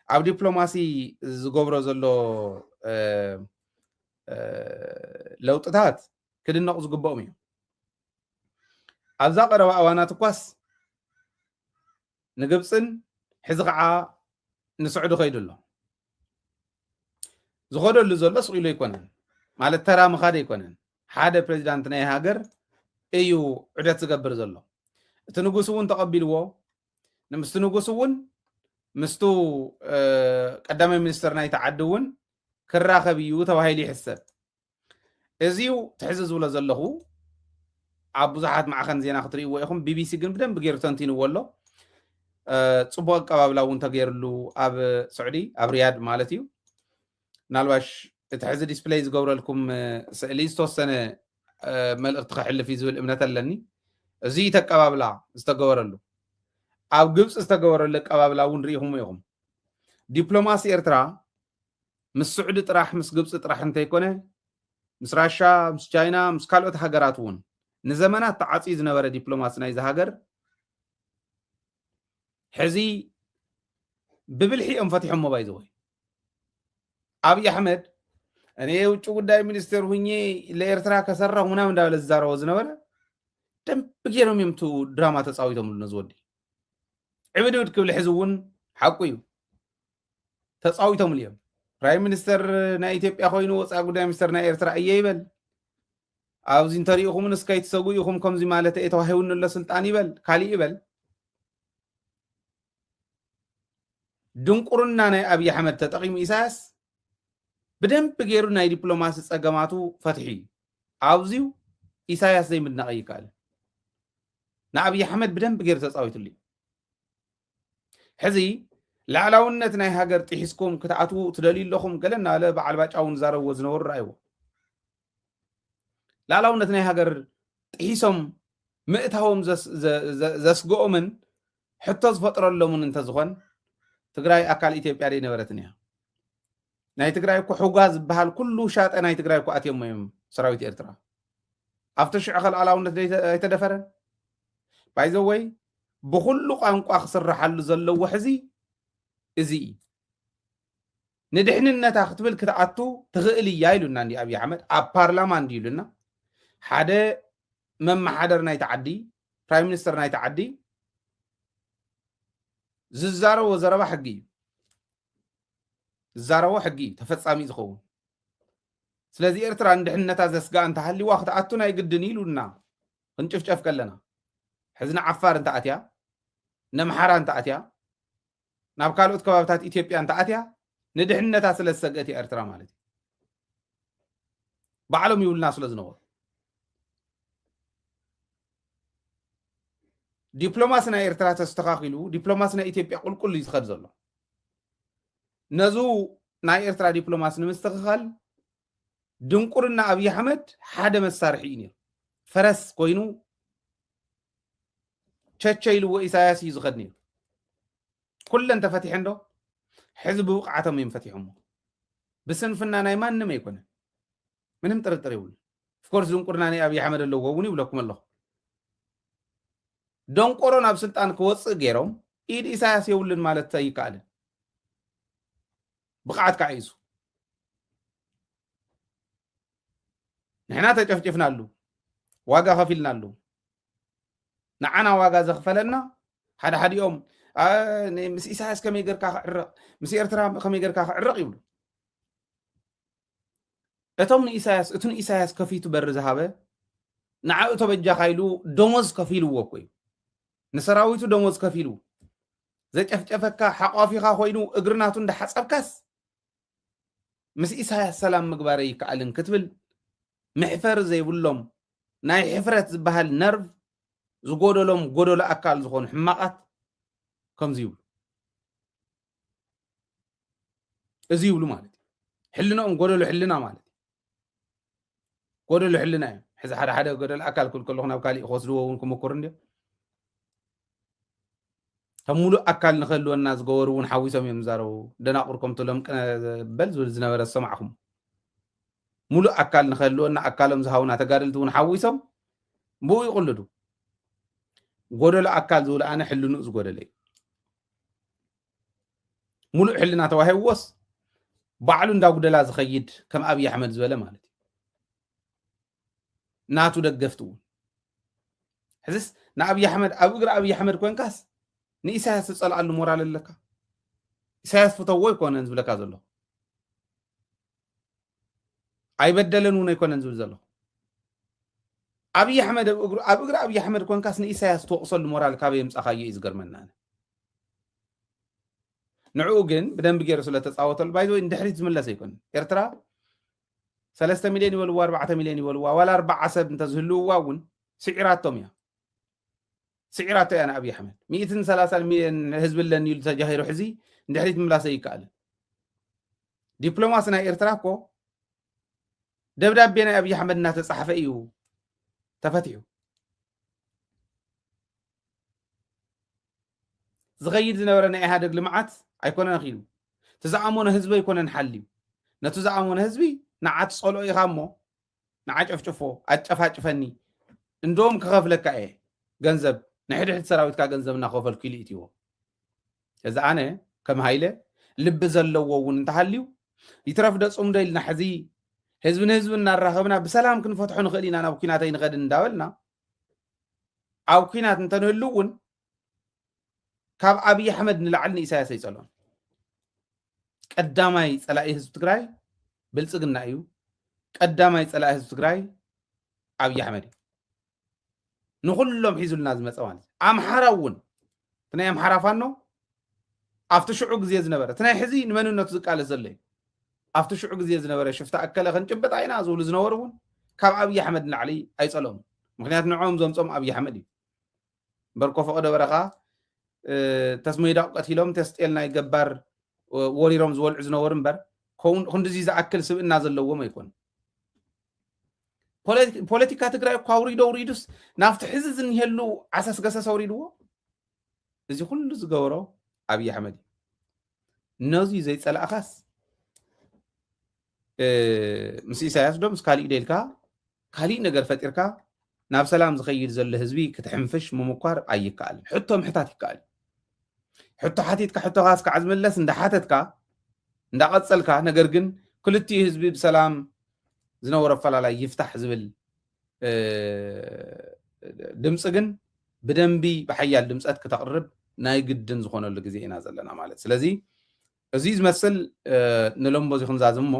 ኣብ ዲፕሎማሲ ዝገብሮ ዘሎ ለውጥታት ክድነቑ ዝግብኦም እዩ። ኣብዛ ቀረባ እዋናት እኳስ ንግብፅን ሕዚ ከዓ ንስዑዲ ከይዱ ኣሎ። ዝኸደሉ ዘሎ ስቕ ኢሉ ኣይኮነን፣ ማለት ተራ ምኻድ ኣይኮነን። ሓደ ፕሬዚዳንት ናይ ሃገር እዩ ዑደት ዝገብር ዘሎ። እቲ ንጉስ እውን ተቐቢልዎ፣ ምስቲ ንጉስ እውን ምስቱ ቀዳማይ ሚኒስትር ናይቲ ዓዲ እውን ክራኸብ እዩ ተባሂሉ ይሕሰብ። እዚው ትሕዚ ዝብሎ ዘለኹ ኣብ ብዙሓት ማዕኸን ዜና ክትርእይዎ ኢኹም። ቢቢሲ ግን ብደንብ ገይሩ ተንቲንዎ ኣሎ። ጽቡቕ ኣቀባብላ እውን ተገይርሉ ኣብ ስዑዲ፣ ኣብ ሪያድ ማለት እዩ። ምናልባሽ እቲ ሕዚ ዲስፕለይ ዝገብረልኩም ስእሊ ዝተወሰነ መልእኽቲ ከሕልፍ እዩ ዝብል እምነት ኣለኒ። እዚ ተቀባብላ ዝተገበረሉ፣ ኣብ ግብፂ ዝተገበረሉ ኣቀባብላ እውን ርኢኹም ኢኹም። ዲፕሎማሲ ኤርትራ ምስ ስዑዲ ጥራሕ ምስ ግብፂ ጥራሕ እንተይኮነ ምስ ራሻ፣ ምስ ቻይና፣ ምስ ካልኦት ሃገራት እውን ንዘመናት ተዓፅዩ ዝነበረ ዲፕሎማሲ ናይዚ ሃገር ሕዚ ብብልሒ እዮም ፈቲሖሞ። ባይዘወይ ኣብይ ኣሕመድ እኔ የውጭ ጉዳይ ሚኒስቴር ሁኜ ለኤርትራ ከሰራሁ ምናምን እንዳበለ ዝዛረቦ ዝነበረ ደንብ ገይሮም እዮም ቱ ድራማ ተፃዊቶምሉ ነዚ ወዲ። ዕብድብድ ክብል ሕዚ እውን ሓቁ እዩ። ተፃዊቶምሉ እዮም። ፕራይም ሚኒስተር ናይ ኢትዮጵያ ኮይኑ ወፃኢ ጉዳይ ሚኒስተር ናይ ኤርትራ እየ ይበል። ኣብዚ እንተሪኢኹምን እስከ ይትሰጉ ኢኹም ከምዚ ማለት እየ ተዋሂቡኒ ኣሎ ስልጣን ይበል፣ ካሊእ ይበል። ድንቁርና ናይ ኣብይ ኣሕመድ ተጠቒሙ ኢሳያስ ብደንብ ገይሩ ናይ ዲፕሎማሲ ጸገማቱ ፈትሑ እዩ። ኣብዚዩ ኢሳያስ ዘይምድናቕ ኣይከኣልን። ንኣብይ ኣሕመድ ብደንብ ገይሩ ተጻዊትሉ እዩ። ሕዚ ላዕላውነት ናይ ሃገር ጥሒስኩም ክትኣትዉ ትደልዩ ኣለኹም ገለ እናበለ በዓል ባጫ እውን ዝዛረብዎ ዝነበሩ ረኣይዎ። ላዕላውነት ናይ ሃገር ጥሒሶም ምእታዎም ዘስ- ዘ- ዘ- ዘስግኦምን ሕቶ ዝፈጥረሎምን እንተዝኾን ትግራይ ኣካል ኢትዮጵያ ደይነበረትን እያ። ናይ ትግራይ እኮ ሕጓ ዝበሃል ኩሉ ሻጠ ናይ ትግራይ እኮ ኣትዮሞ እዮም ሰራዊት ኤርትራ። ኣብቲ ሽዑ ከ ሉዓላውነት ደይተ- ኣይተደፈረን። ባይዘወይ ብኩሉ ቋንቋ ክስረሓሉ ዘለዎ ሕዚ እዚ እዩ። ንድሕንነታ ክትብል ክትኣቱ ትኽእል እያ ኢሉና እንዲ ኣብይ ኣሕመድ ኣብ ፓርላማ እንዲ ኢሉና ሓደ መመሓደር ናይቲ ዓዲ ፕራይም ሚኒስተር ናይቲ ዓዲ ዝዛረቦ ዘረባ ሕጊ እዩ። ዝዛረቦ ሕጊ እዩ ተፈጻሚ ዝኸውን። ስለዚ ኤርትራ ንድሕንነታ ዘስግኣ እንተሃሊዋ ክትኣቱ ናይ ግድን ኢሉና ክንጭፍጨፍ ከለና ሕዚ ንዓፋር እንተኣትያ ነምሓራ እንተኣትያ ናብ ካልኦት ከባብታት ኢትዮጵያ እንተኣትያ ንድሕንነታ ስለ ዝሰግአት እያ ኤርትራ ማለት እዩ። ባዕሎም ይብሉና ስለ ዝነበሩ ዲፕሎማሲ ናይ ኤርትራ ተስተኻኺሉ ዲፕሎማሲ ናይ ኢትዮጵያ ቁልቁል እዩ ዝኸድ ዘሎ። ነዙ ናይ ኤርትራ ዲፕሎማሲ ንምስትኽኻል ድንቁርና ኣብይ ኣሕመድ ሓደ መሳርሒ እዩ ነይሩ። ፈረስ ኮይኑ ቸቸ ኢልዎ ኢሳያስ እዩ ዝኸድ ነይሩ። ኩለን ተፈቲሐን ዶ? ሕዚ ብብቕዓቶም እዮም ፈቲሖሞ። ብስንፍና ናይ ማንም ኣይኮነን። ምንም ጥርጥር የብሉ። ኦፍኮርስ ድንቁርና ናይ ኣብይ ኣሕመድ ኣለዎ እውን ይብለኩም ኣለኹ። ደንቆሮ ናብ ስልጣን ክወፅእ ገይሮም ኢድ ኢሳያስ የብሉን ማለት ኣይከኣልን። ብቕዓት ከዓ እዩ። ንሕና ተጨፍጭፍናሉ፣ ዋጋ ከፊልናሉ። ንዓና ዋጋ ዘኽፈለና ሓደ ሓዲኦም ምስ ኢሳያስ ከመይ ገርካ ክዕረቕ፣ ምስ ኤርትራ ከመይ ገርካ ክዕረቕ ይብሉ። እቶም ንኢሳያስ እቱ ንኢሳያስ ከፊቱ በሪ ዝሃበ ንዓኡ ተበጃኻ ኢሉ ደሞዝ ከፊልዎ እኮ እዩ። ንሰራዊቱ ደሞዝ ከፊሉ ዘጨፍጨፈካ ሓቋፊኻ ኮይኑ እግሪ ናቱ እንዳሓጸብካስ ምስ ኢሳያስ ሰላም ምግባር ኣይከኣልን ክትብል መሕፈሪ ዘይብሎም ናይ ሕፍረት ዝበሃል ነርቭ ዝጎደሎም ጎደሎ ኣካል ዝኾኑ ሕማቓት ከምዚ ይብሉ። እዚ ይብሉ ማለት እዩ። ሕልንኦም ጎደሎ ሕልና ማለት እዩ። ጎደሎ ሕልና እዮም። ሕዚ ሓደ ሓደ ጎደሎ ኣካል ክብል ከለኹ ናብ ካሊእ ክወስድዎ እውን ክምኩር እንድዮም። ከም ሙሉእ ኣካል ንክህልወና ዝገበሩ እውን ሓዊሶም እዮም ዝዛረቡ። ደናቁር ከምቲ ሎምቅነ በል ዝብል ዝነበረ ዝሰማዕኹም። ሙሉእ ኣካል ንክህልወና ኣካሎም ዝሃቡና ተጋደልቲ እውን ሓዊሶም ብኡ ይቕልዱ። ጎደሎ ኣካል ዝብል ኣነ ሕልንኡ ዝጎደለ እዩ። ሙሉእ ሕልና ተዋሂብዎስ ባዕሉ እንዳጉደላ ዝኸይድ ከም ኣብይ ኣሕመድ ዝበለ ማለት እዩ። ናቱ ደገፍቲ እውን ሕዝስ ንኣብይ ኣሕመድ ኣብ እግሪ ኣብይ ኣሕመድ ኮንካስ ንኢሳያስ ትጸልኣሉ ሞራል ኣለካ። ኢሳያስ ፍተዎ ኣይኮነን ዝብለካ ዘሎ ኣይበደለን እውን ኣይኮነን ዝብል ዘለኹ። ኣብይ ኣሕመድ ኣብ እግሪ ኣብይ ኣሕመድ ኮንካስ ንኢሳያስ ትወቕሰሉ ሞራል ካበይ የምጻኻዮ እዩ ዝገርመና። ንዕኡ ግን ብደንቢ ገይሩ ስለ ተጻወተሉ ባይዘወይ ንድሕሪት ዝምለስ ኣይኮን። ኤርትራ ሰለስተ ሚልዮን ይበልዋ ኣርባዕተ ሚልዮን ይበልዋ ዋላ ኣርባዓ ሰብ እንተዝህልውዋ እውን ስዒራቶም እያ። ስዒራቶ እያ ንኣብይ ኣሕመድ። ሚእትን ሰላሳን ሚልዮን ህዝቢ ኣለኒ ኢሉ ተጃሂሩ ሕዚ ንድሕሪት ምላሰ ይከኣልን። ዲፕሎማሲ ናይ ኤርትራ እኮ ደብዳቤ ናይ ኣብይ ኣሕመድ እናተጻሕፈ እዩ ተፈቲሑ። ዝኸይድ ዝነበረ ናይ ኢህኣደግ ልምዓት ኣይኮነን ኣኺሉ። እቲ ዝኣመኖ ህዝቢ ኣይኮነን ሓልዩ። ነቲ ዝኣመኖ ህዝቢ ንዓ ትጸልኦ ኢኻ እሞ ንዓ ጨፍጭፎ ኣጨፋጭፈኒ እንደውም ክኸፍለካ እየ ገንዘብ ንሕድሕድ ሰራዊትካ ገንዘብ እናኸፈልኩ ኢሉ ኢትዎ። እዚ ኣነ ከም ሃይለ ልቢ ዘለዎ እውን እንተሃልዩ ይትረፍ ደፅምዶ ኢልና ሕዚ ህዝቢ ንህዝቢ እናራኸብና ብሰላም ክንፈትሖ ንኽእል ኢና ናብ ኩናት ኣይንኸድን እንዳበልና ኣብ ኩናት እንተንህሉ እውን ካብ ኣብይ ኣሕመድ ንላዕሊ ንኢሳያስ ኣይፀልኦን። ቀዳማይ ፀላኢ ህዝቢ ትግራይ ብልፅግና እዩ። ቀዳማይ ፀላኢ ህዝቢ ትግራይ ኣብይ ኣሕመድ እዩ። ንኩሎም ሒዙልና ዝመፀ ማለት እዩ። ኣምሓራ እውን እቲ ናይ ኣምሓራ ፋኖ ኣብቲ ሽዑ ግዜ ዝነበረ እቲ ናይ ሕዚ ንመንነቱ ዝቃለስ ዘሎ እዩ። ኣብቲ ሽዑ ግዜ ዝነበረ ሽፍታ ኣከለ ክንጭብጣ ኢና ዝብሉ ዝነበሩ እውን ካብ ኣብይ ኣሕመድ ንላዕሊ ኣይፀልኦምን። ምክንያቱ ንዕኦም ዘምፆም ኣብይ ኣሕመድ እዩ። እምበር እኮ ፈቐዶ በረኻ ተስመይዳቕ ቀቲሎም ተስጤል ናይ ገባር ወሪሮም ዝበልዑ ዝነበሩ እምበር ክንድዚ ዝኣክል ስብእና ዘለዎም ኣይኮኑ። ፖለቲካ ትግራይ እኳ ውሪዶ ውሪዱስ ናብቲ ሕዚ ዝኒሄሉ ዓሰስ ገሰስ ኣውሪድዎ። እዚ ኩሉ ዝገበሮ ኣብይ ኣሕመድ እዩ። ነዚ ዘይፀላእኻስ ምስ ኢሳያስ ዶ ምስ ካሊእ ዶ ኢልካ ካሊእ ነገር ፈጢርካ ናብ ሰላም ዝኸይድ ዘሎ ህዝቢ ክትሕንፍሽ ምምኳር ኣይከኣልን። ሕቶ ምሕታት ይከኣል። ሕቶ ሓቲትካ ሕቶኻ እስካዕ ዝምለስ እንዳሓተትካ እንዳቐጸልካ፣ ነገር ግን ክልቲኡ ህዝቢ ብሰላም ዝነበሮ ኣፈላላይ ይፍታሕ ዝብል ድምፂ ግን ብደንቢ ብሓያል ድምፀት ክተቕርብ ናይ ግድን ዝኾነሉ ግዜ ኢና ዘለና ማለት። ስለዚ እዚ ዝመስል ንሎምቦ እዚ ክንዛዝም እሞ